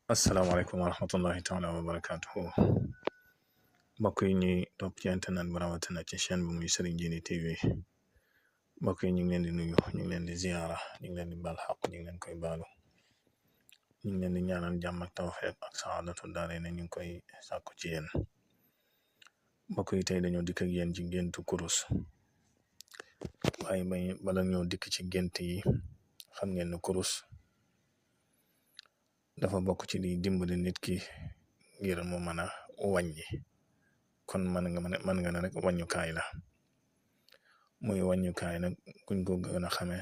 asalaamaaleykum wa rahmatullahi taala wa barakaatuhu mbokk yi ñuy topp ci internet bu rawatina ci chaîne bu muy Serigne Djily TV mbokk yi ñu ngi leen di nuyu ñu ngi leen di ziyaara ñu ngi leen di baal xaq ñu ngi leen koy baalu ñu ngi leen di ñaanal jàmm ak tawfeex ak saadatu daare ne ñu ngi koy sàkku ci yéen mbokk yi tey dañoo dikk ak yéen ci géntu kurus waaye bala ñoo dikk ci gént yi xam ngeen ne kurus dafa bokk ci di dimbali nit ki ngir mu mën a wàññi kon mën nga ne rek wàññukaay la muy wàññukaay nag kuñ ko gën a xame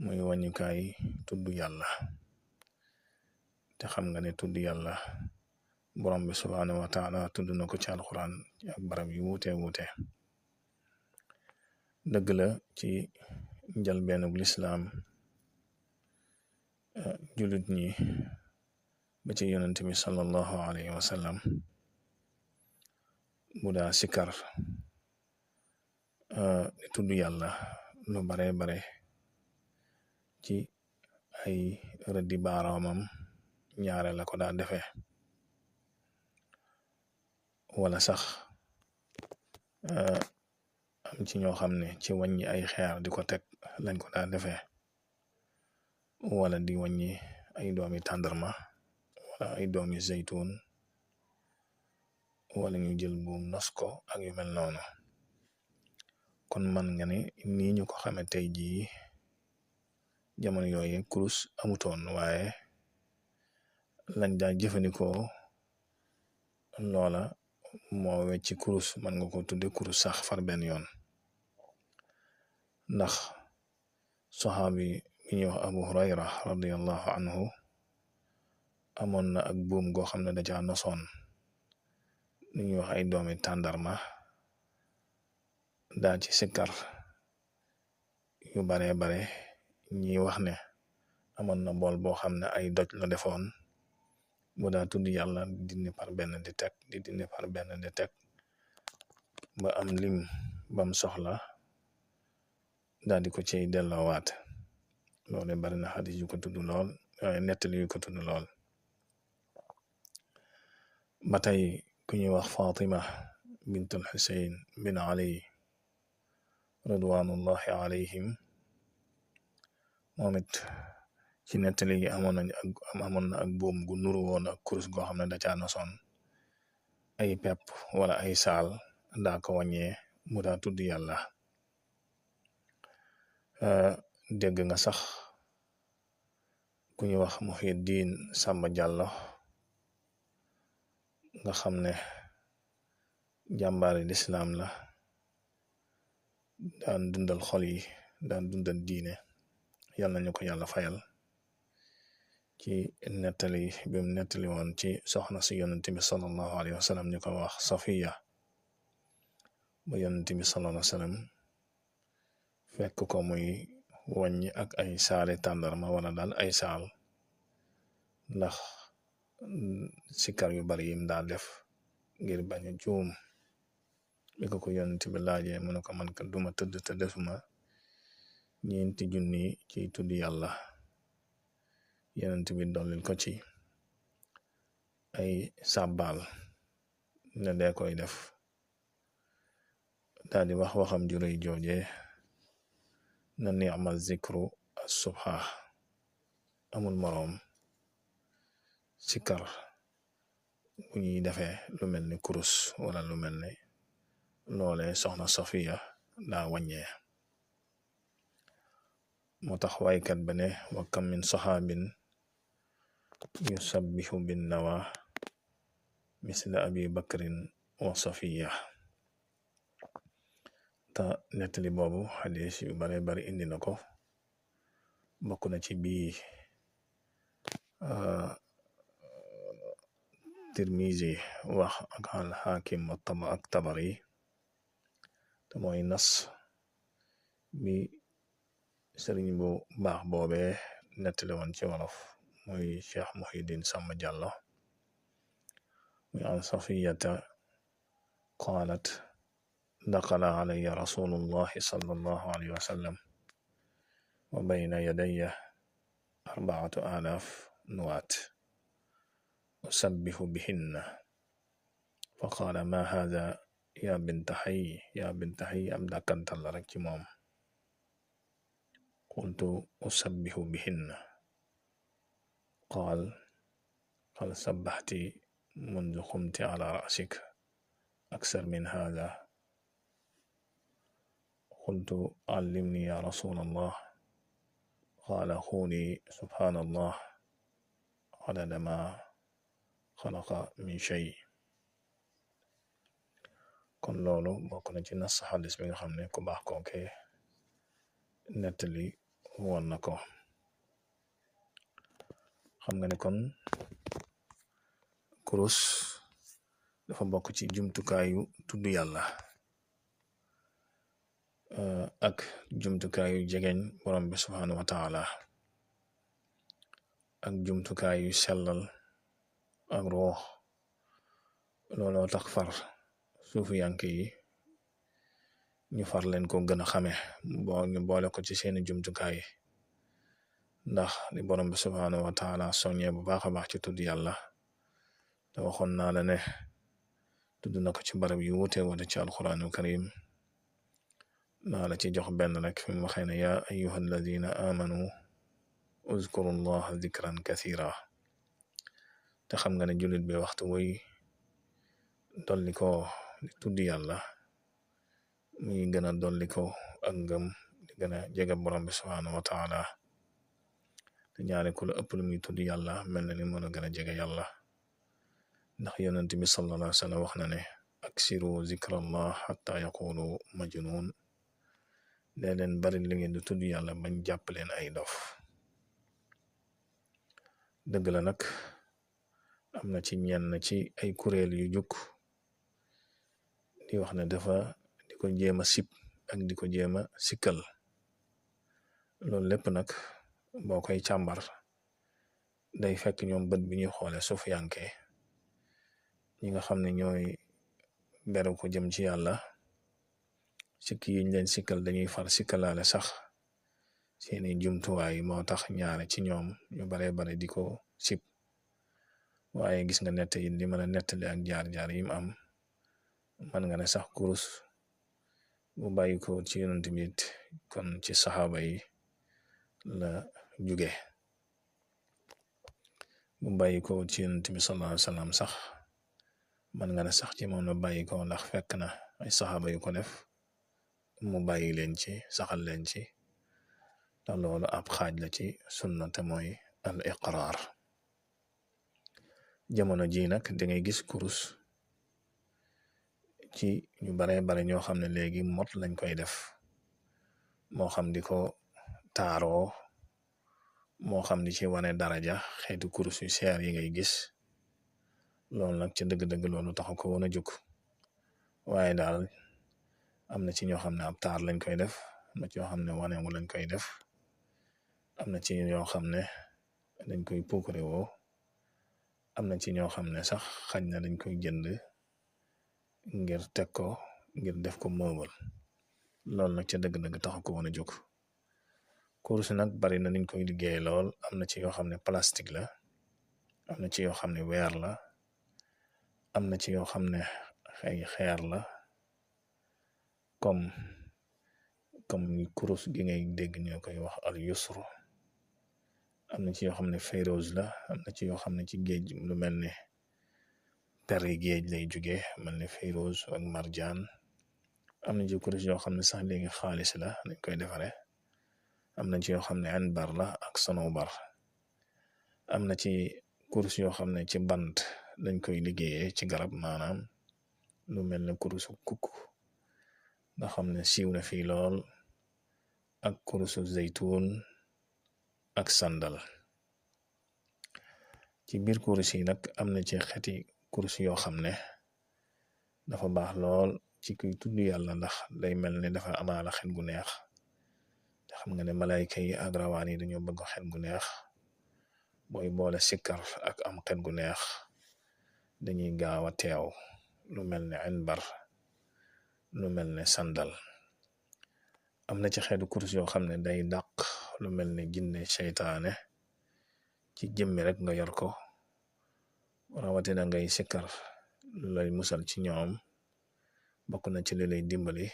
muy wàññukaay tudd yàlla te xam nga ne tudd yàlla borom bi subhaanahu wa taala tudd na ko ci alxuraan ak barab yu wuute dëgg la ci njalbeenug lislaam julit ñi ba ci yonent bi sallallahu alayhi wa sallam bu daa sikar di tudd yàlla lu bare ci ay rëddi baaraamam ñaare la ko daa defee wala sax am ci ñoo xam ne ci wàññi ay xeer di ko teg lañ ko daa defee wala di wàññi ay doomi tàndarma wala ay doomi zeytun wala ñu jël buum nos ko ak yu mel noonu kon man nga ne nii ñu ko xame tey jii jamono yooyu kurus amutoon waaye lañ daa jëfandikoo loola moo wecci kurus man nga ko tudde kurus sax far benn yoon ndax saxaabi bi ñuy wax Abu Hurayra radiyallahu anhu amoon na ak buum goo xam ne da caa nosoon li ñuy wax ay doomi tàndarma daa ci sikkar yu bare ñi wax ne amoon na bool boo xam ne ay doj la defoon bu daa tudd yàlla di dindi par benn di teg di dindi par benn di teg ba am lim bam soxla daal di ko ciy delloowaat loolu bari na xadis yu ko tudd lool waaye nettali yu ko tudd lool ba tey ku ñuy wax Fatima bintul Xuseyn bin Ali ridwanullahi alayhim moom it ci nettali yi amoon na ak buum gu nuru woon ak kurus goo xam ne da caa nosoon ay pepp wala ay saal daa ko wàññee mu daa tudd yàlla dégg nga sax ku ñuy wax Muhyiddin Samba Diallo nga xam ne jàmbaari lislaam la daan dundal xol yi daan dundal diine yàlla nañu ko yàlla fayal ci nettali bi mu nettali woon ci soxna si yonent bi sallallahu alayhi wa sallam ñu ko wax Safiya ba yonent bi sallallahu alayhi wa sallam fekk ko muy wàññi ak ay saali tàndarma wala daal ay saal ndax sikar yu bari yim daa def ngir bañ a juum bi ko yonent bi laajee mu ne ko man ka duma tëdd te defuma ñeenti junni ci tudd yàlla yonent bi dollil ko ci ay sàbbaal ne dee koy def daal di wax waxam ju rëy jooje na ni'ma zikru as-subha amul moroom sikar bu ñuy defee lu mel ni kurus wala lu mel ni loole soxna Safiya daa wàññee moo tax waykat ba ne wa kam min saxaabin yusabbihu bin nawa misla abi bakrin wa Safiya te nettali boobu xadis yu bari indi na ko bokk na ci bii Tirmizi wax ak al-Hakim ak Tabari te mooy nas bi sëriñ bu baax boobee nettali woon ci wolof muy Cheikh Muhyiddin Samba Diallo muy an Safiyata qaalat daxala alayya rasulullahi sallallahu alayhi wa sallam wa bayna yadayya 4000 nuwaat usabbihu bihinna fa qaala ma haada ya binta xay am dàkkantal la rek ci moom. qultu usabbihu bihinna qaal hal sabbaxti mundu xumti ala rasik aksar min haada. qultu allimni ya rasulallah qaala quuli subhaanallah adada ma xalaqa min shay. kon loolu bokk na ci nas xadis bi nga xam ne ku baax kooke nettali woon na ko. xam nga ne kon kurus dafa bokk ci jumtukaayu tudd yàlla ak jumtukaayu jegeñ borom bi subhaanahu wa taala ak jumtukaayu sellal ak ruux. looloo tax far suufu yank yi ñu far leen ko gën a xame ñu boole ko ci seeni jumtukaay ndax di borom bi subhaanahu wa taala soññee bu baax a baax ci tudd yàlla te waxoon naa la ne tudd na ko ci barab yu wute ci alquraanul karim. naa la ci jox benn rek fi mu waxee ne yaa ayyuha alladina amanu uzkuru llaha zikran kathira. te xam nga ne jullit bi waxtu wuy dolli ko di tudd yàlla muy gën a dolli ko ak ngëm di gën a jege borom bi subhaanahu wa taala. te ñaare ku la ëpp lu muy tudd yàlla mel na ni mën a gën a jege yàlla ndax yonent bi sallallahu alayhi wa sallam wax na ne aksiru zikrallah xatta yaqulu majnun. lee leen bari li ngeen di tudd yàlla bañ jàpp leen ay dof. dëgg la nag am na ci ñenn ci ay kuréel yu juk di wax ne dafa di ko jéema sip ak di ko jéema sikkal. loolu lépp nag boo koy càmbar day fekk ñoom bët bi ñuy xoole suuf yanke ñi nga xam ne ñooy beru ko jëm ci yàlla sikk yiñ leen sikkal dañuy far sikkalaale sax seeni jumtuwaay moo tax ñaare ci ñoom ñu bare di ko sip. waaye gis nga nett yi li mën a nettali ak jaar-jaar yim am man nga ne sax kurus bu bàyyi ko ci yonent bi kon ci saxaaba yi la jóge. bu bàyyi ko ci yonent bi sallallahu alayhi wasallam sax man nga ne sax ci moom la bàyyi ko ndax fekk na ay saxaaba yu ko def mu bàyyi leen ci saxal leen ci te loolu ab xaaj la ci sunna te mooy al iqraar. jamono ji nag da ngay gis kurus ci ñu bare ñoo xam ne léegi mot lañ koy def moo xam di ko taaroo moo xam di ci wane daraja xeetu kurus yu seer yi ngay gis. loolu nag ci dëgg-dëgg loolu taxu ko woon a jóg waaye daal am na ci ñoo xam ne ab taar lañ koy def am na ci ñoo xam ne wanewu lañ koy def am na ci ñoo xam ne dañ koy puukare woo am na ci ñoo xam ne sax xañ na dañ koy jënd ngir teg ko ngir def ko meuble. loolu nag ca dëgg-dëgg taxu ko woon a jóg. kurus nag bari na niñ koy liggéey lool. am na ci yoo xam ne plastique la am na ci yoo xam ne weer la am na ci yoo xam ne ay xeer la comme kurus gi ngay dégg ñoo koy wax al yusru. am na ci yoo xam ne fayrouz la am na ci yoo xam ne ci géej lu mel ne peri géej lay jóge mel ne fayrouz ak marjaan. am na ci kurus yoo xam ne sax léegi xaalis la dañ koy defare. am na ci yoo xam ne anbar la ak sanobar. am na ci kurus yoo xam ne ci bant dañ koy liggéeyee ci garab maanaam lu mel ne kurusu kukk nga xam ne siiw na fii lool ak kurusu zaytun ak sandal. ci biir kurus yi nag am na ci xeeti kurus yoo xam ne dafa baax lool ci kuy tudd yàlla ndax day mel ne dafa amaala xet gu neex te xam nga ne malayka yi ak rawaan yi dañoo bëgg xet gu neex. booy boole sikkar ak am xet gu neex dañuy gaaw a teew lu mel ne anbar lu mel ne sandal. am na ci xeetu kurus yoo xam ne day dàq lu mel ne jinne seytaane ci jëmmi rek nga yor ko rawatina ngay sikkar lay musal ci ñoom bokk na ci li lay dimbali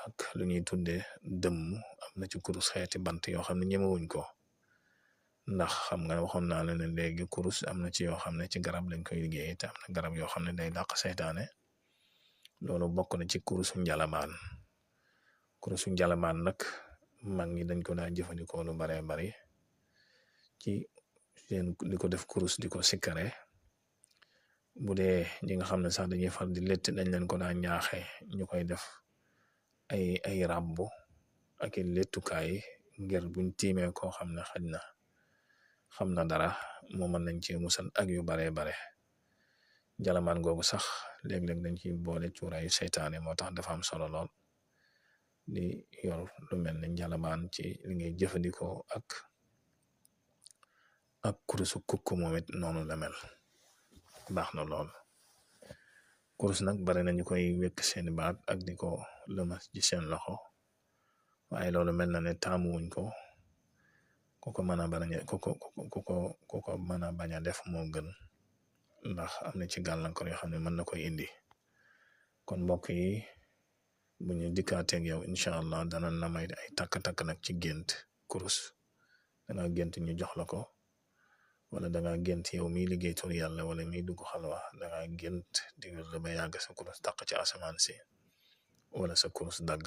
ak lu ñuy tudde dëmm. am na ci kurus xeeti bant yoo xam ne ñemewuñ ko, ndax xam nga waxoon naa la ne léegi kurus am na ci yoo xam ne ci garab lañ koy liggéey, te am na garab yoo xam ne day dàq seytaane. loolu bokk na ci kurusu njalamaan. kurusu njalamaan nag mag ñi dañ ko daa jëfandikoo lu baree bari ci seen di ko def kurus di ko sikkare. bu dee ñi nga xam ne sax dañuy far di létt dañ leen ko daa ñaaxe ñu koy def ay ràbbu ak i léttukaay ngir buñ tiimee koo xam ne xaj na xam na dara moo mën nañ ci musal ak yu baree bare. njalamaan googu sax léeg-léeg dañ ciy boole cuuraayu seytaane, moo tax dafa am solo lool di yor lu mel ne njalamaan ci li ngay jëfandikoo ak kurusu kukk moom it noonu la mel, baax na lool. kurus nag bari nañu koy wekk seeni baat ak di ko lëmas ci seen loxo, waaye loolu mel na ne taamuwuñ ko. ku ko mën a bañ a def moo gën, ndax am na ci gàllankoor yoo xam ne mën na koy indi. kon mbokk yi bu ñu dikkaateeg yow incha allah dana na may ay takk-takk nag ci gént kurus. danga gént ñu jox la ko, wala danga gént yow miy liggéey tur yàlla wala miy dugg xalwa danga gént di la ba yàgg sa kurus taq ci asamaan si wala sa kurus dagg.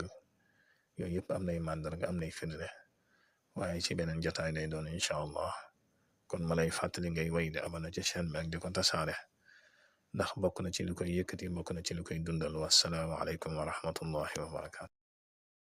yooyu yëpp am nay màndarga, am nay firnde, waaye ci beneen jotaay lay doon incha allah. kon ma lay fàttali ngay way di abonné ci chaîne bi ak di ko tasaare, ndax bokk na ci li koy yëkkati, bokk na ci li koy dundal. wassalaamu aleykum wa rahmatullahi wa barakaatu.